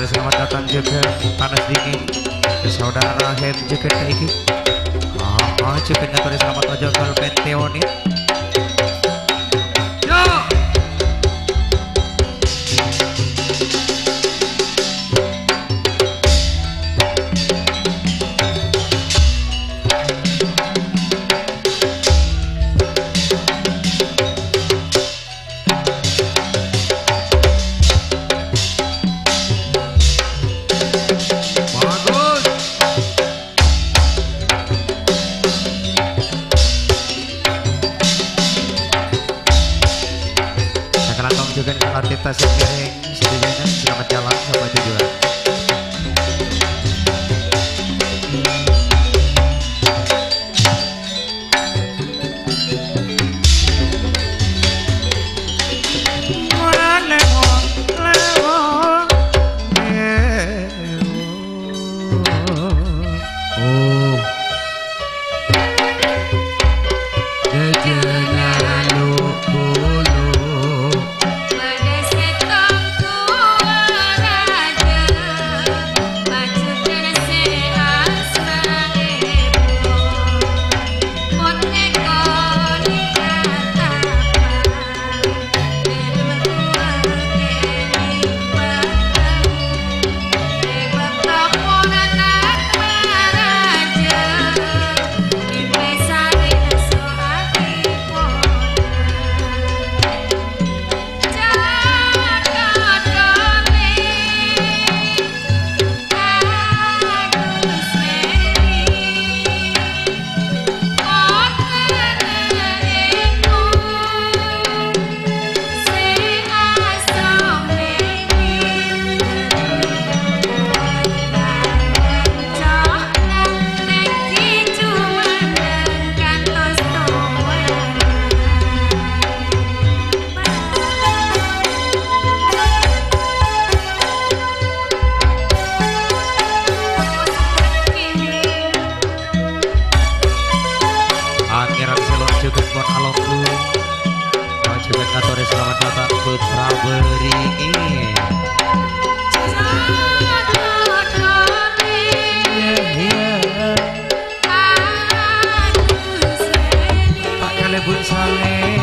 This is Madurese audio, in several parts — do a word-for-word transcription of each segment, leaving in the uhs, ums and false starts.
Selamat datang juga, panas dingin, ke saudara Hem juga kaiki. Ah, ah, juga ngatur selamat aja kalau penteoni. Yo. Bagus. Sakalangkong juga nih, artis tasik miring, sedihnya selamat jalan sampai tujuan. Pangeran Selon juga pon alonggu. Kau juga ngatori selamat datang putra beringin. Iya, iya. Pak Kalebun Saleh.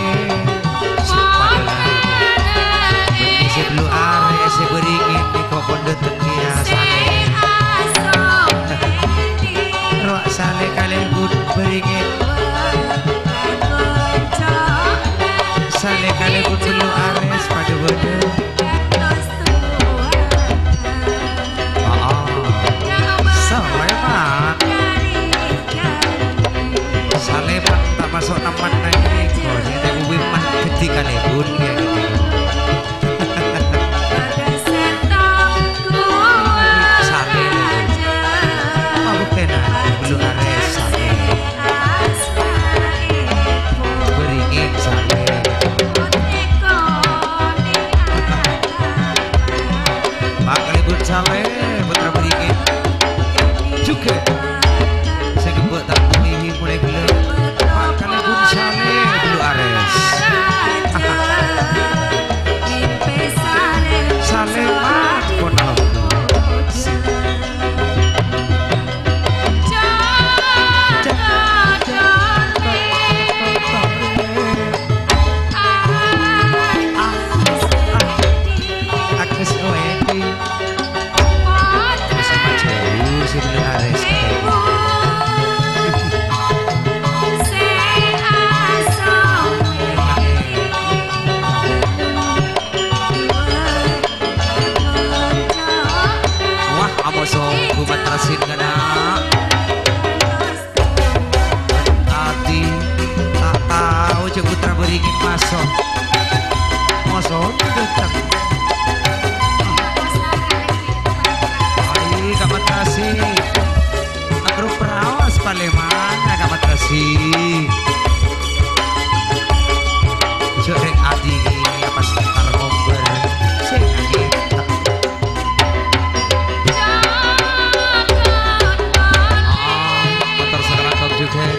Sing padha lagu. Bânnè sè bellu' arè, sè bâringèn nèko pon dâteng kèya Saleh. Rowa Saleh Kalebun bâringèn. Saleh Kalebun bellu' arè, sè padha bâdâ. Aa, Saleman. Saleman ta' maso' nemman neng rèko, sè tèko wimman dhâddhi kalèbun, ya. Saleh. Apa buktèna? Bellu' arè Saleh. Bâringèn Saleh. Pangalèbun Saleh, putra bâringèn. Jhughân. Sè ghâbâ' ta' mèlè molaè ghellâ'. Pangalèbun Saleh, bellu' arè. Saleh, Mat, pon along. Agus Oedi. Wis maju, sing leres. Wah, amoso Bu Matrasin kena. Adi, ta' tao jhâ' putra bâringèn maso'. Maso' dâteng. Ai, Ka' Matrasi. Aduh, praos palemana, Ka' Matrasi. Jhâ' rèng adi, apa sè entar ngomber. Sè ngagèta. Mator sakalangkong jhughân.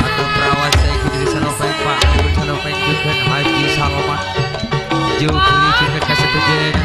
Atur prawasa Ibu Dwi Salopeng, Pak Ibu Salopeng jhughân, Haji Salman. Jubri jhughân ka sadhâjâna.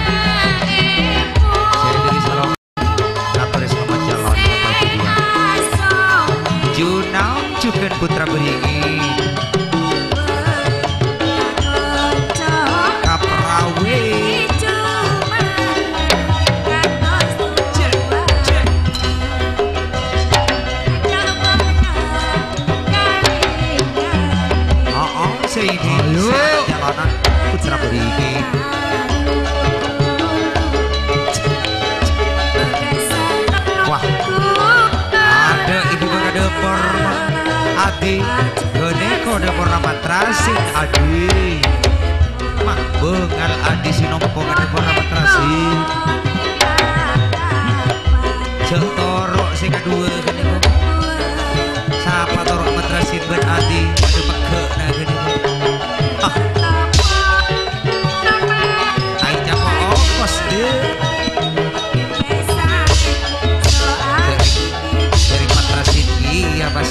Ghânèka dhâporra Mat Rasid, Adi. Ma' bângal Adi sè nompo ka dhâporra Mat Rasid. Jhâ' toro' sè kaduwâ ghânèka. Sapa toro' Mat Rasid bân Adi? Padâ peggâ'na ghânèka. Ah. Ai, cako' ongkos, Dè. Dhâri, dhâri Mat Rasid, iyâ, pas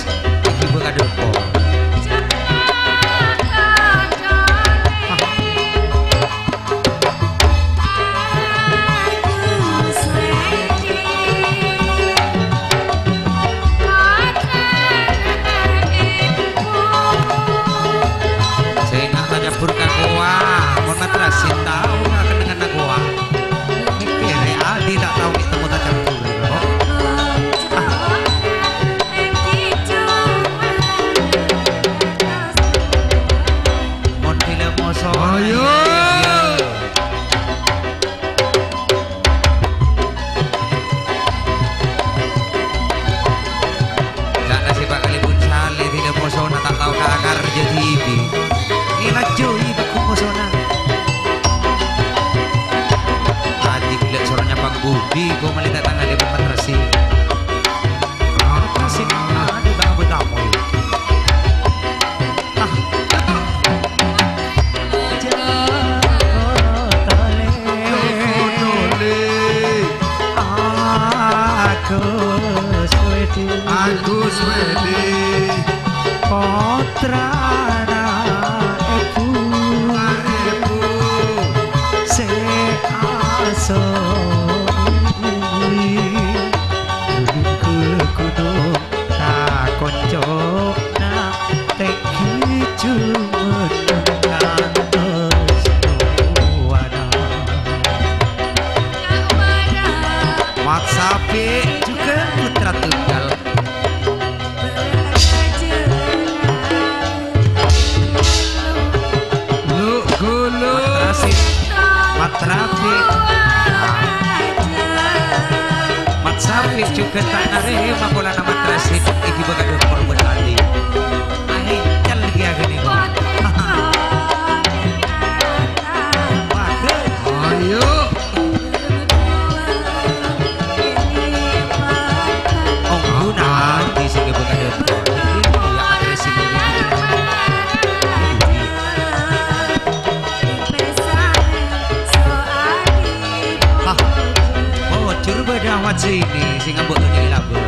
èghibâ ka dhâpor. Sènga' ta' cabbhur ka kowa, mon Mat Rasid tao ka kennengnganna kowa. Mèkkèrè Adi ta' tao mè' temmo ta' cabbhur, kok. Ah. Mon dhilâ moso. Ayo. Ca'na sè bâkal èbun salè dhilâ mosona ta' tao ka akar jâ' dhibi'. Èlajjhi bâkto mosona. Adi ghellâ' soro nyapa budi, ko' malè ta' tangalè Mat Rasid. Mat Rasid, adu ta' abâ' tamoy. Agus Wedi. Agus Wedi. Pottrana Ebu. Ebu. Sè asowi. Gunung, gunung, ta' konco. Tèngghi jumeneng kantos towana. Mat Sapi juga putra tunggal. Lu, gulu. Mat Rasid. Mat Rasid. Mat Sapi juga ta' narèma polana Mat Rasid èghibâ ka dhâpor bân Adi. Aèngkel kèya ghânèka. Waduh. Ayo. Ongghu nanti sing èbâ ka dhâpor. Iyâ, agresi. Hah. Oh, juru bâdâ Ahmad Zaini sing ngambek ini label.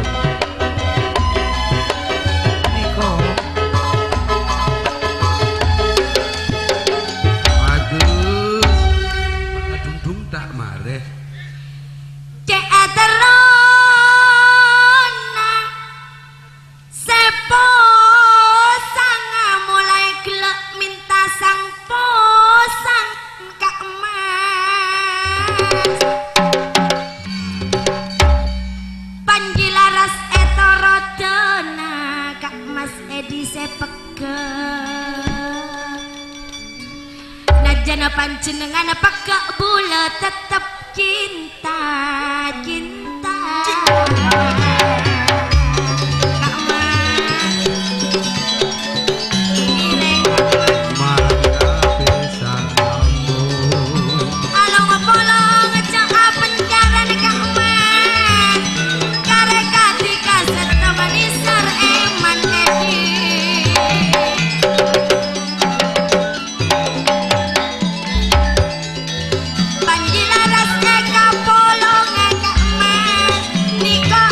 Niko. Bagus. Dung-dung ta' marè. Cè' aterrona. Sè posang molaè ghellâ' mènta sang posang ka emmas. Panji laras ètorodhâna ka emmas è dhisè pegghâ'. Najjhâna panjhennengngan pegghâ' bulâ tettep cinta, cinta. Ka emmas. Ngiring ka emmas. Mangga pisan lambung. Along-polong jhâ' apencaran ka emmas. Karè kadhi kasettong manisar èman èdhi. Panji laras èkapolonga ka emmas, niko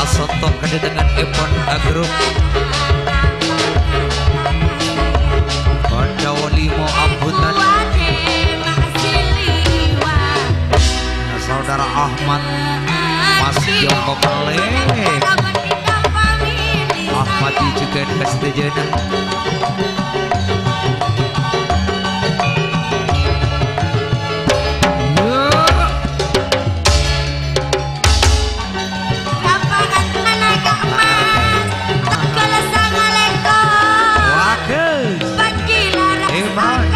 Asonto' kadhâtengngannèpon grup Banda Wolimo Ambutan. Saudara Ahmad masih jongkok melek. Ahmad jhughân ka sadhâjâna. Bagus. Hebat.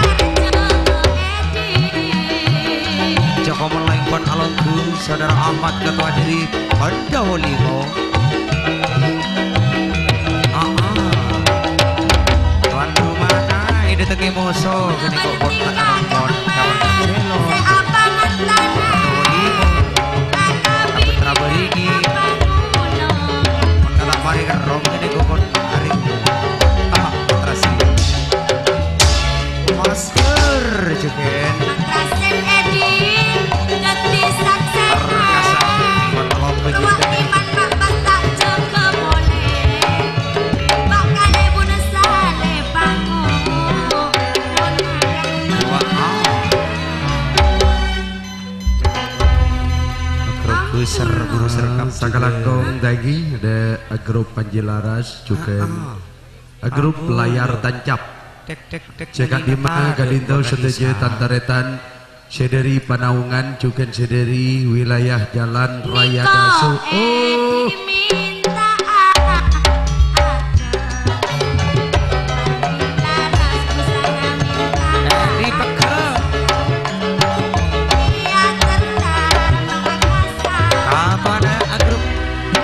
Joko Melengkon alonggu, Saudara Ahmad, ketua dari Banda Wolimo. Ah, ah. Tuan rumah, nah, ini tengah moso, kene kok pon tak arang pon, kawan selo. Wolimo. Putra Barigi. Pon tak mari kerong, kene kok pon mari. Ah, terasi. Masker, jhughân. Matrasen Edi, dadi saksèna. Perkasa, buat lomba jhughân. Iman Pak Bas tak jaga boleh. Pak Kalèbun Saleh Bango. Wah. Grup besar, guru serkap sakalangkong dagi, ada grup Panji Laras, jhughân. Ah, ah. Grup Layar Tancap. Tek, tek, tek, sè ka'dimma ka'dinto sadhâjâ tan-tarètan, sè dhâri Panaungan, jhughân sè dhâri wilayah Jalan Raya Daso. Oh. Apa ada grup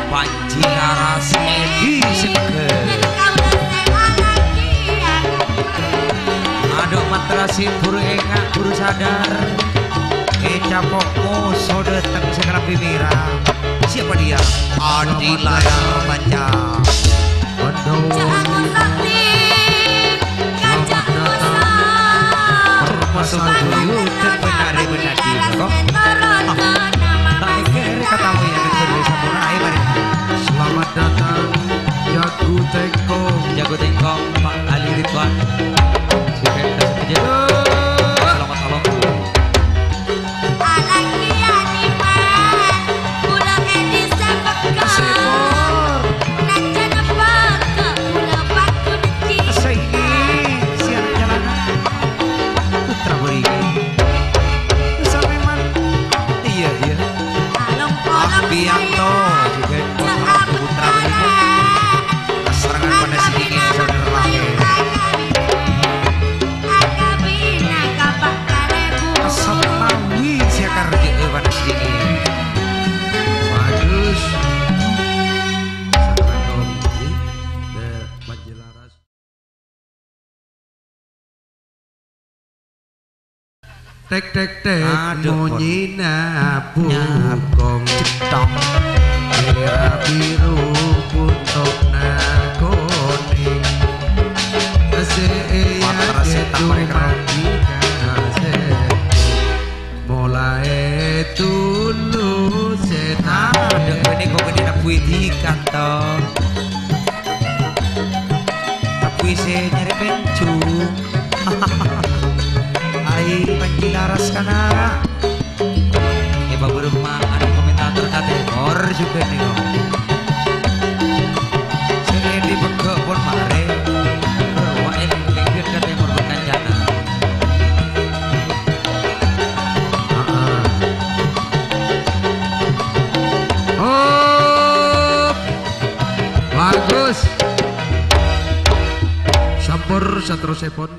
Panji Laras Edi Seger. Adhu, matrasi buru enga', buru sadar. Ècapo' moso dâteng sè kalambhi mèra. Siapa dia? Adi Layar Tancap. Waduh. Selamat datang. Permasa buyut dan penari menari, kok. Tak mikir kata mau yang mikir di sampurna, ayo mari. Selamat datang, Jago Tengkong. Jago Tengkong, Pak Ali Ridwan. Siapa yang kasih kerja? Selamat malam. Saiki siap jalanan. Putra Buri. Sampeyan. Iya, iya. Abiyanto jhughân Putra Buri. Kasarengan pada sini, saudara. Asap mawi siakar di pada sini. Bagus. Tek, tek, tek, adhu, pon. Monyèna bungkong. Cetok. Mèra biru bunto'na konèng. Sè Matrasè èyakè taparè kerrong. Molaè tulu sè adhu, kene kok kene nabbui dikan to. Nabbui sè nyarè pencu. Ai, Panji Laras kana. E, baburung ma-, anu, komentator ka Tèmor jhughân nèko. Sè Edi Peggo' pon marè. Rowa Edi lèngghet ka Tèmor bân kancana. Heeh. Oh, bagus. Sampur saterrossèpon.